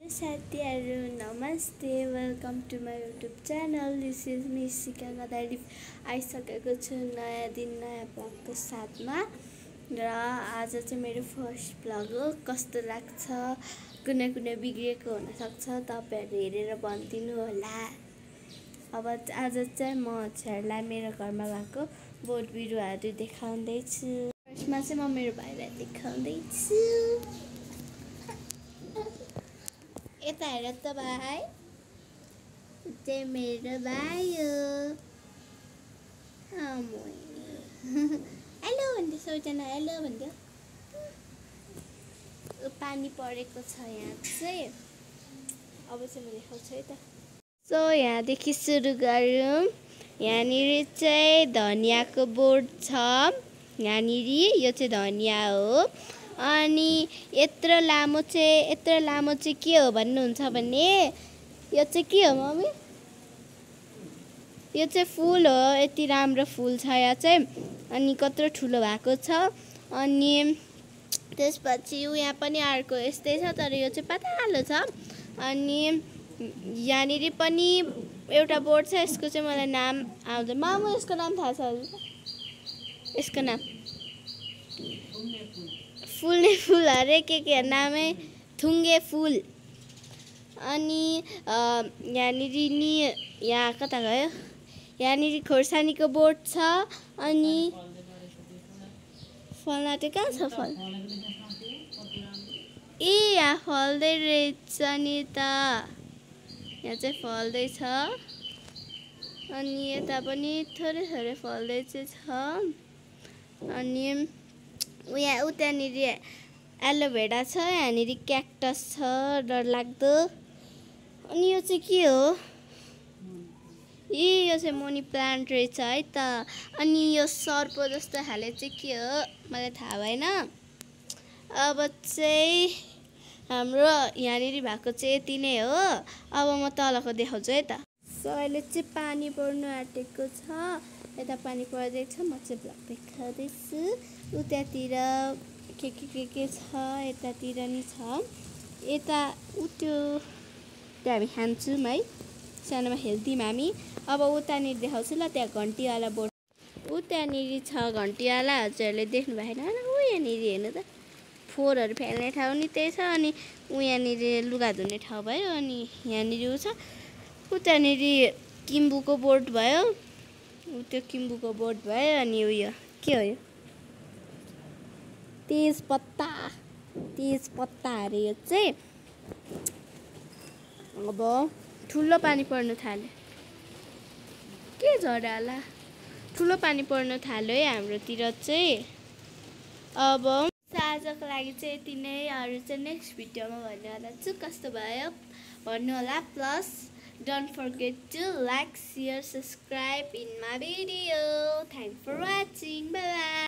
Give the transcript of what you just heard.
साथीहरु नमस्ते, welcome to my YouTube channel. This is me Sika Gadari. आइसकेको छु नयाँ दिन नयाँ ब्लगको साथमा र आज चाहिँ मेरो फर्स्ट ब्लग हो। कस्तो लाग्छ, कुनै कुनै बिग्रेको हुनसक्छ, तपाईहरु हेरेर भनिदिनु होला। अब आज चाहिँ म हजुरलाई मेरो घरमा भएको बोट बिरुवाहरू देखाउँदैछु। फर्स्टमा चाहिँ म मेरो भाइलाई देखाउँदैछु। यता हेर त भाइ, चाहिँ मेरो भाइ हो। हेलो भन्दै सबैजना, हेलो भन्दै। पानी परेको छ यहाँ चाहिँ। अब चाहिँ म देखाउँछु है त। सो यहाँदेखि सुरु गरौँ। यहाँनिर चाहिँ धनियाँको बोट छ। यहाँनिर यो चाहिँ धनियाँ हो। अनि यत्रो लामो चाहिँ के हो भन्नुहुन्छ भने यो चाहिँ के हो मम्मी? यो चाहिँ फुल हो। यति राम्रो फुल छ यहाँ चाहिँ। अनि कत्रो ठुलो भएको छ। अनि त्यसपछि यहाँ पनि अर्को यस्तै छ, तर यो चाहिँ पातलो छ। अनि यहाँनिर पनि एउटा बोट छ। यसको चाहिँ मलाई नाम आउँदैन। मामु यसको नाम थाहा छ हजुर? यसको नाम फुल्ने फुल अरे के नामै थुङ्गे फुल। अनि यहाँनिर नि यहाँ कता गयो? यहाँनिर खोर्सानीको बोट छ। अनि फल्नाटे कहाँ छ फल? ए यहाँ फल्दै रहेछ नि त। यहाँ चाहिँ फल्दैछ। अनि यता पनि थोरै थोरै फल्दै चाहिँ छ। अनि उतानिर एलोभेरा छ। यहाँनिर क्याक्टस छ, डरलाग्दो। अनि यो चाहिँ के हो? यो चाहिँ मनी प्लान्ट रहेछ है त। अनि यो सर्पो जस्तो खाले चाहिँ के हो मलाई थाहा भएन। अब चाहिँ हाम्रो यहाँनिर भएको चाहिँ यति नै हो। अब म तलको देखाउँछु है त। सो अहिले चाहिँ पानी पर्नु आँटेको छ। यता पानी पर्दैछ। म चाहिँ ब्लग देखाउँदैछु। उतातिर के छ, यतातिर नि छ। यता त्यो हामी खान्छौँ है, सानोमा खेल्थ्यौँ हामी। अब उतानिर देखाउँछु ल। त्यहाँ घन्टीवाला बोट उतानिर छ। घन्टीवाला हजुरहरूले देख्नु भएन? यहाँनिर हेर्नु त, फोहोरहरू फ्याल्ने ठाउँ नि त्यही छ। अनि यहाँनिर लुगा धुने ठाउँ भयो। अनि यहाँनिर छ। उतानिर किम्बुको बोट भयो। त्यो किम्बुको बोट भयो। अनि उयो के हो यो? तेजपत्ता अरे यो चाहिँ। अब ठुलो पानी पर्नु थाल्यो। के झर्यो होला? ठुलो पानी पर्नु थाल्यो है हाम्रोतिर चाहिँ। अब आजको लागि चाहिँ यति नै। अरू चाहिँ नेक्स्ट भिडियोमा भन्नु होला छु कस्तो भयो भन्नु होला। Plus don't forget to like, share, subscribe in my video. Thank for watching. Bye by.